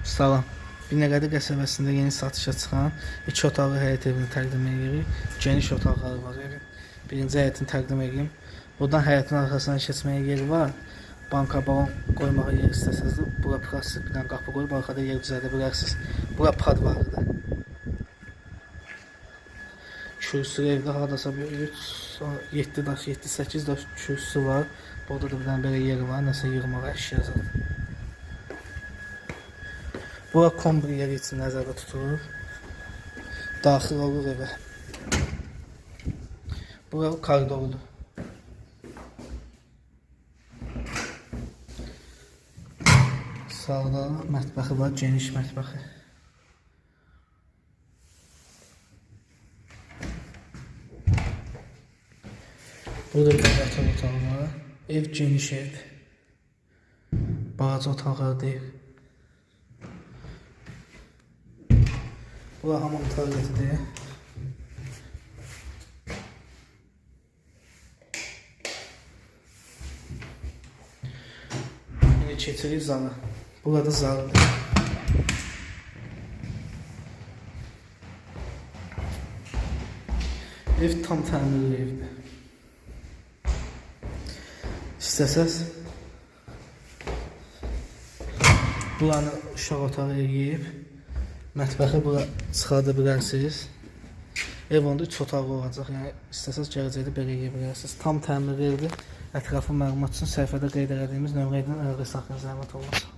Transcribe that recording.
Salam. Binəqədi qəsəbəsində yeni satışa çıxan iki otaqlı həyət evini təqdim edirik. Geniş otaqları var evin. Birinci həyətini təqdim edeyim. Buradan həyətin arxasına keçməyə yer var. Banka balon qoymağa yer istəsəniz də bura plastik bir dənə qapı qoyub arxada yer düzəldə bilərsiniz. Bura padvarıdır. Kürsü evdə hardasa bir 3, 7 daş, 7-8 daş kürsüsü var. Burada da bir dənə belə yer var, nəsə yığmağa əşya zad. Bura kombi yeri üçün nəzərdə tutulur. Daxil olur evə. Bura koridorudur. Sağda mətbəxi var, geniş mətbəxi. Burada bir dənə yataq otağı var. Ev geniş evdir. Balaca otaqlar deyil. Bura hamam tualetidir. İndi keçirik zala. Burada zaldır. Ev tam təmirli evdir. İstəsəz buranı uşaq otağı eləyib mətbəxi bura çıxarda bilərsiniz. Ev onda 3 otaqlı olacaq. Yəni istəsəz gələcəkdə belə eləyə bilərsiniz. Tam təmirli evdir. Ətraflı məlumat üçün səhifədə qeyd elədiyimiz nömrə ilə əlaqə saxlayın, zəhmət olmasa.